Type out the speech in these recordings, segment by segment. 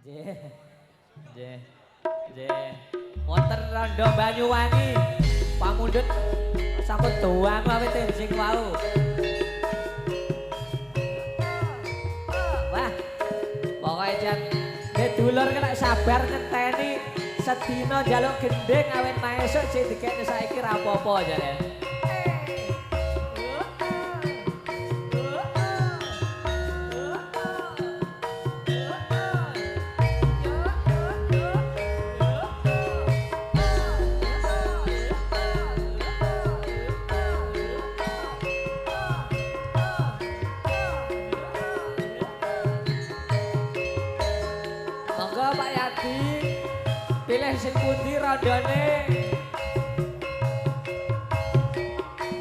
Nggih. Nggih. Nggih. Wonten Rondo Banyuwangi. Pamundhut sampun doang awit sing wau. Wah. Pokoke jan dulur kena sabar ngenteni sedina njaluk gendhing awit maesuk sing dikekne saiki ra apa-apa jane. Monggo Pak Yadi, pilih sing pundi rondone?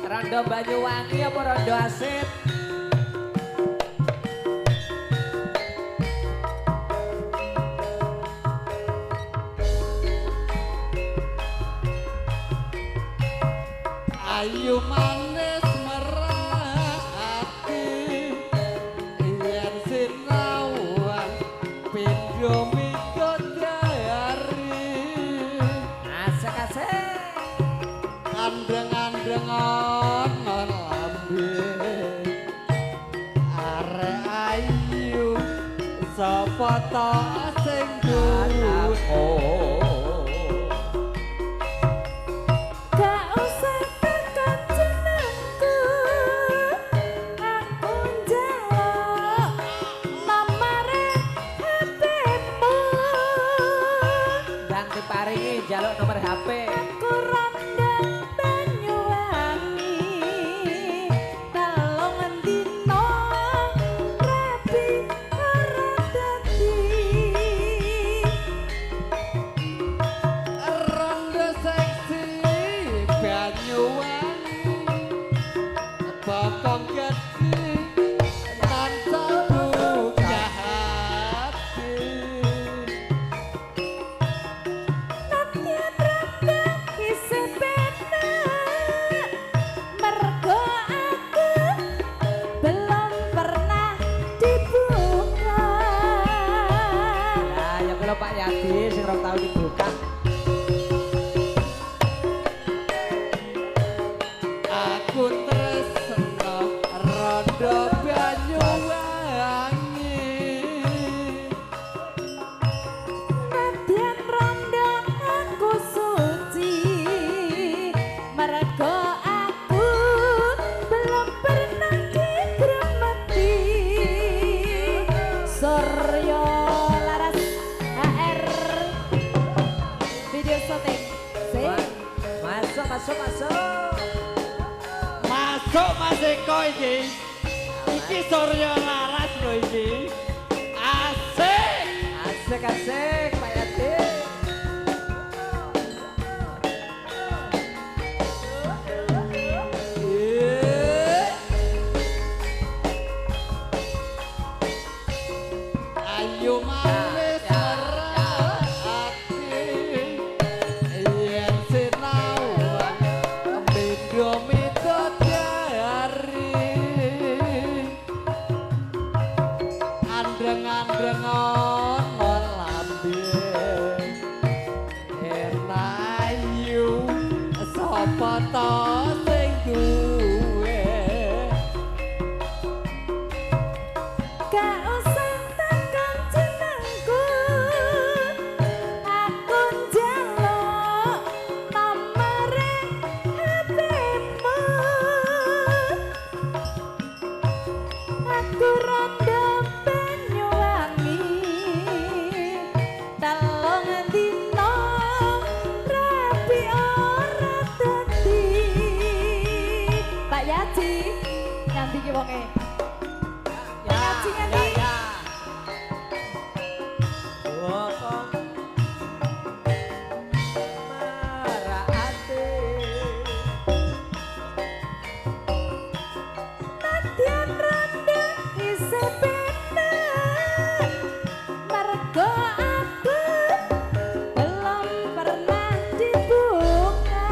Rondo Banyuwangi apa rondo Asit? Ayu manis merah ati yen sinauan pindho mikodari. Asik asik. Andeng-andeng ana lambe arek ayu sapa ta sing duwe. Diparingi jaluk nomor HP. Aku rondo Banyuwangi, telung dina rabi ora dadi. Rondo seksi Banyuwangi, bokong gedhi tansah buka hati. Pak Yadi sing rong tau dibuka. Aku tresno rondo Banyuwangi, nadyan rondo aku suci, mergo aku belum pernah digremeti. Suryo Laras HR Video Shooting. Masuk, masuk, masuk. Masuk Mas Eko iki. Iki Suryo Laras lho iki. Asik. Asik asik Pak Yadi. Ayo manis merah ati yen sinauan pindho midodari. Andeng-andeng ana lambe enayu sapa ta sing duwe. Gak usah takon jenengku, aku njaluk nomore HP-mu. Aku rondo Banyuwangi, telung dina rabi ora dadi. Pak Yadi, nganti ki wonge. Ya, Yadi ya, nganti. ya. Bokong merah ati. Nadyan rondo isih penak, mergo aku belum pernah dibuka.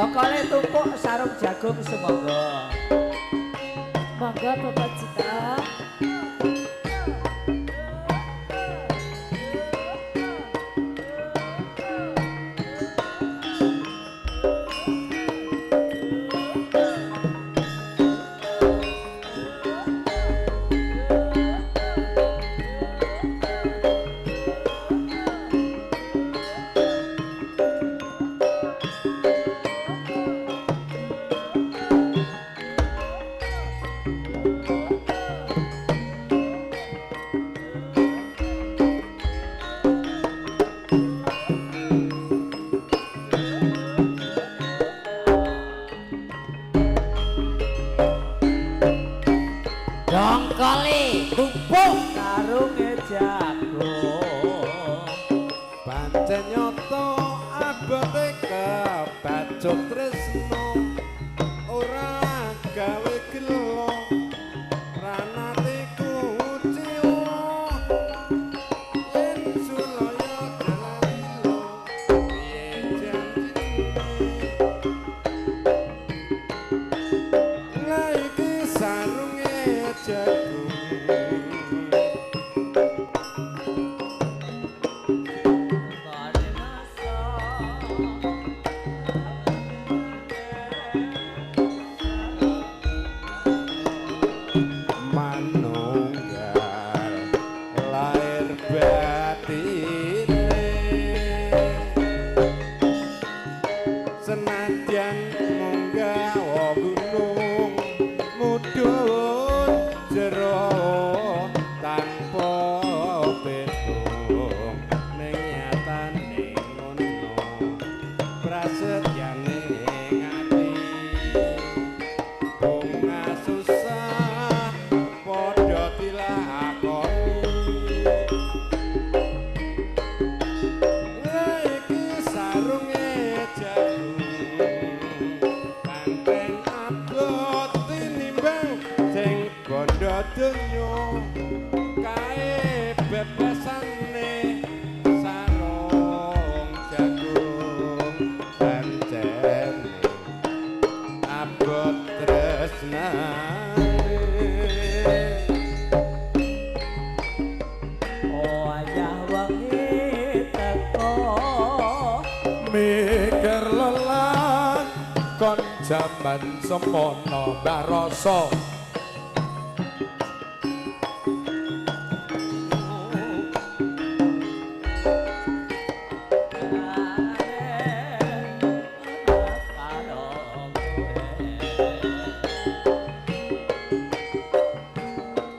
Jokole tumpuk sarung jagung sumangga. Monggo Bapak Jito. Dongkole tumpuk sarunge jagung. Pancen nyata abote kebacut tresno ora gawe gelo ranate kuciwa yen sulaya dalalilo piye janjine la iki sarunge jagung. Manunggal lahir batine senadyan munggah gunung mudhun jero tanpa petung ning nyatane ngono prasetyane ati bunga susah padha dilakoni lha iki sarunge jagung pancen abot tinimbang sing bondo donya kae bebasane sarung jagung pancen abot tresnane. Wayah wengi teko mikir lelah kon jaman semono mbah rasa.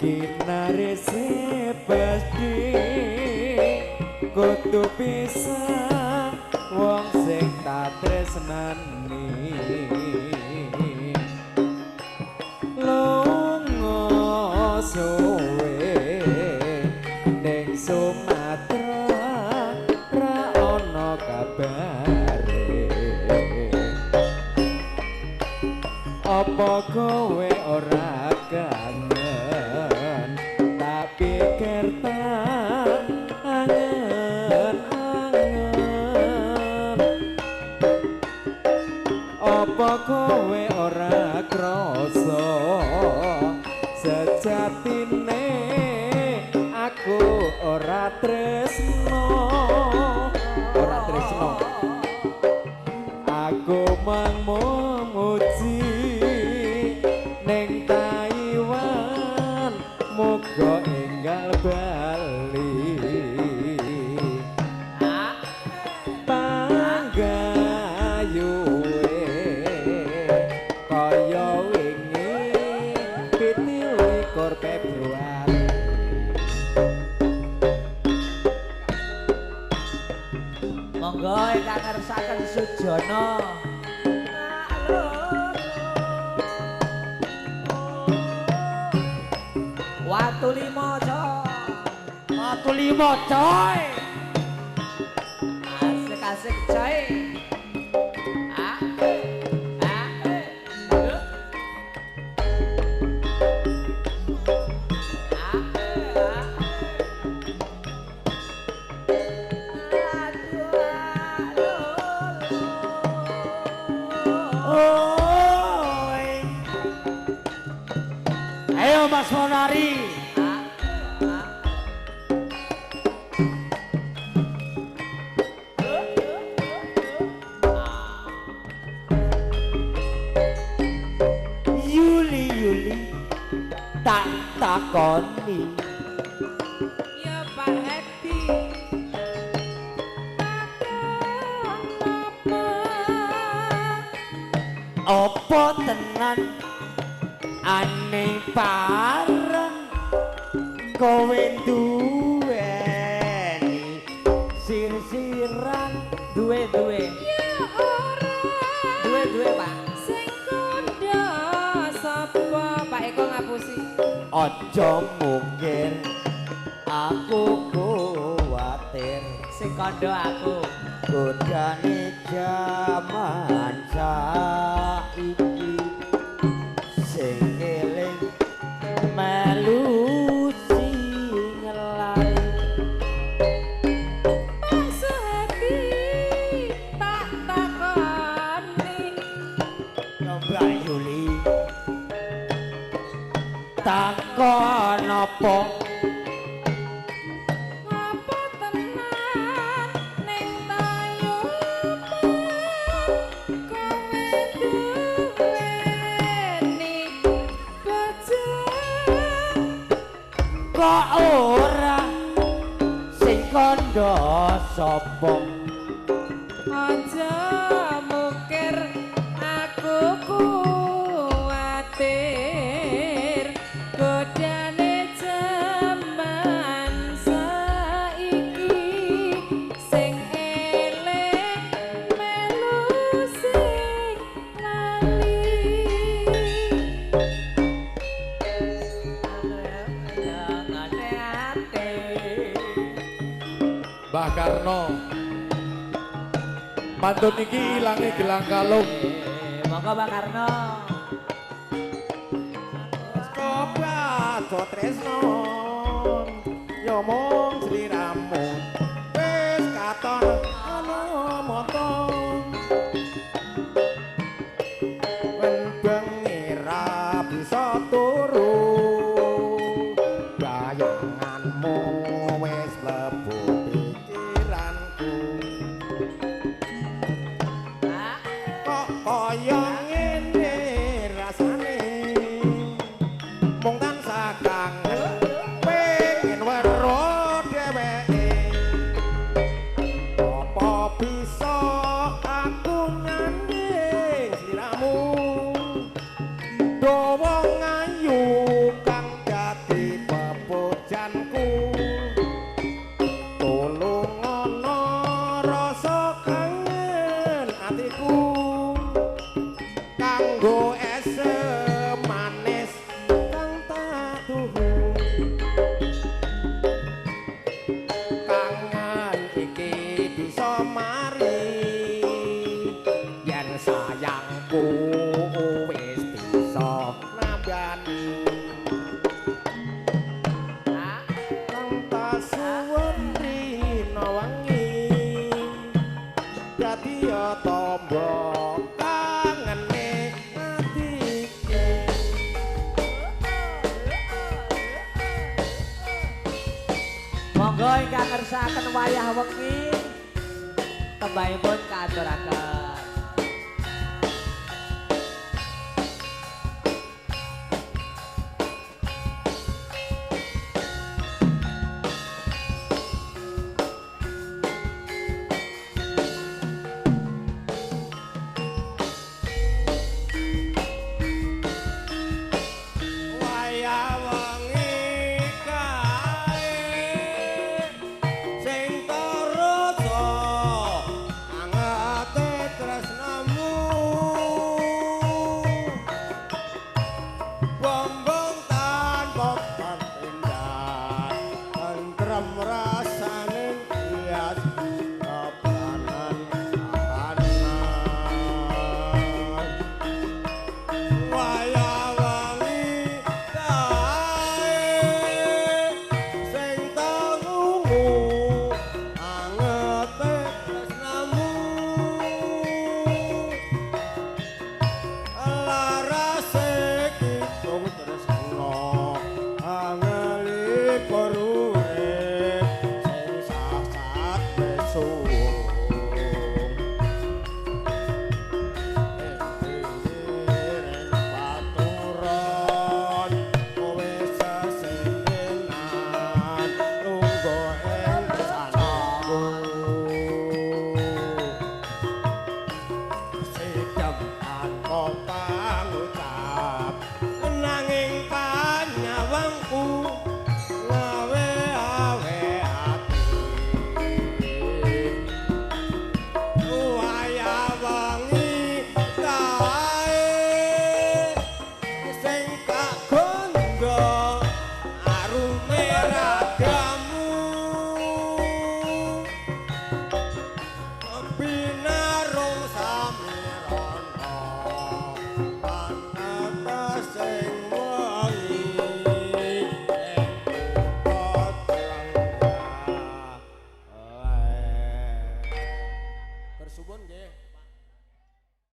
Kinarese pasti kudu pisah wong sing tak tresnani lunga suwe ning Sumatera ra ana kabare apa kowe ora kangen tak pikir tak angen-angen apa kowe ora krasa sejatine aku ora tresno ora tresno aku mung memuji ning Taiwan muga enggal bali panggayuwe kaya wingi 27 Februari. Monggo ingkang ngersakaken Sujono. Watu limo coy. Watu limo coy. Asik-asik coy. Ah, ah, eh. Ah, ah. Aduh, aduh, aduh. Yuli Yuli tak takoni. Ya Pak Hadi. Takon apa? Apa tenan ane pareng kowe duweni sir-siran? Duwe-duwe. Ya ora. Duwe-duwe, Pak. Sing kandha sapa? Pak Eko ngapusi. Aja mungkir aku kuwatir. Sing kandha aku. Godane jaman saiki sing eling melu sing lali. Pak Suhadi tak takoni. Mbak Yuli takon apa? Apa tenan ning tayuban kowe duweni bojo? Kok ora sing kandha sapa? Aja mukir aku kuwatir godane jaman saiki sing eling melu sing lali. Mbah Karno. Pantun iki ilange gelang kalung. Monggo Mbah Karno. Kobato tresno yo mung sliramu wis katon ana mata wen bengi ra bisa turu bayanganmu wis mlebu pikiranku kok kaya ngene rasane mung tansah kangen pengen weruh dheweke apa bisa aku nyanding sliramu dawa ngayu kang dadi pepujanku tulung ana rasa kangen atiku kanggo esem manis kang tak tuhu kangen iki bisa mari yen sayangku wis bisa nambani kang tak suwun rina wengi dadi ya tombo kangene atiku. Monggo ingkang ngersakaken wayah wengi tembangipun kaaturaken. Wayah wengi kae sing terasa angete. rupa.